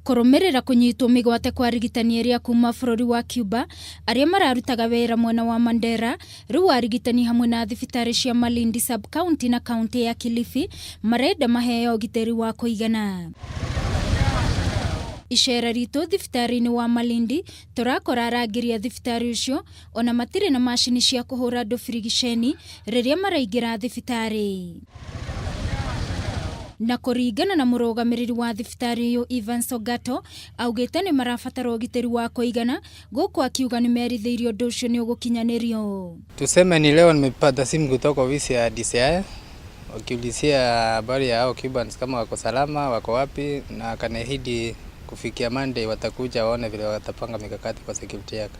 Kũrũmĩrĩra kũnyitwo mĩgwate kwa arigitani erĩ a kuma bũrũri wa Cuba arĩa mararutaga wĩra mwena wa Mandera, rĩu arigitani hamwe na thibitarĩ cia Malindi sub-county na kauntĩ ya Kilifi marenda maheo ũgitĩri wa kũigana. Icera ritũ thibitarĩ-inĩ wa Malindi tũrakora arangĩri a thibitarĩ ũcio ona matirĩ na macini cia kũhũra andũ birigiceni rĩrĩa maraingĩra thibitarĩ. Na kũringana na mũrũgamĩrĩri wa thibitarĩ ũyũ Evans Ogato, augĩte nĩ marabatara ũgitĩri wa kũigana, gũkũ akiuga nĩ merithĩirio ũndũ ũcio nĩ ũgũkinyanĩrio. Tuseme ni leo nimepata simu kutoka ofisi ya DCI wakiulizia habari ya hao Cubans kama wako salama, wako wapi, na akaniahidi kufikia Monday watakuja waone vile watapanga mikakati kwa security yake.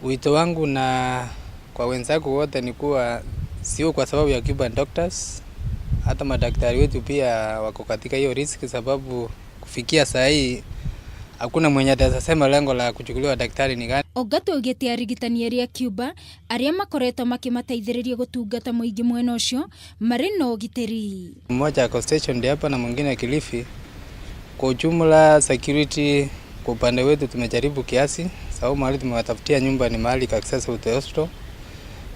Wito wangu na kwa wenzangu wote ni kuwa sio kwa sababu ya Cuban doctors, hata madaktari wetu pia wako katika hiyo risk, sababu kufikia saa hii hakuna mwenye atasema lengo la kuchukuliwa daktari ni gani. Ogato augĩte arigitani erĩ a Cuba arĩa makoretwo makĩmateithĩrĩria gũtungata mũingĩ mwena ũcio marĩ na ũgitĩri. Mmoja ako stationed hapa na mwingine Kilifi. Kwa ujumla security kwa upande wetu tumejaribu kiasi, sababu mahali tumewatafutia nyumba ni mahali accessible to hospital.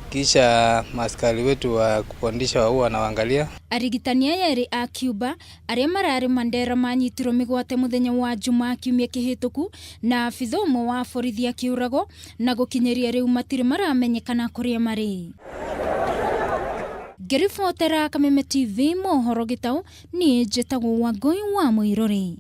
Kisha maaskari wetu wa kupandisha huwa wanawaangalia. Arigitani aya erĩ a Cuba arĩa mararĩ Mandera manyitirwo mĩgwate mũthenya wa Jumaa kiumia kĩhĩtũku na abitha ũmwe wa borithi akĩũragwo na gũkinyĩria rĩu matirĩ maramenyekana kũrĩa marĩ. Ngĩribotera Kameme TV mohoro gĩtaũ, niĩ njĩtagwo Wangũi wa Mũirũrĩ.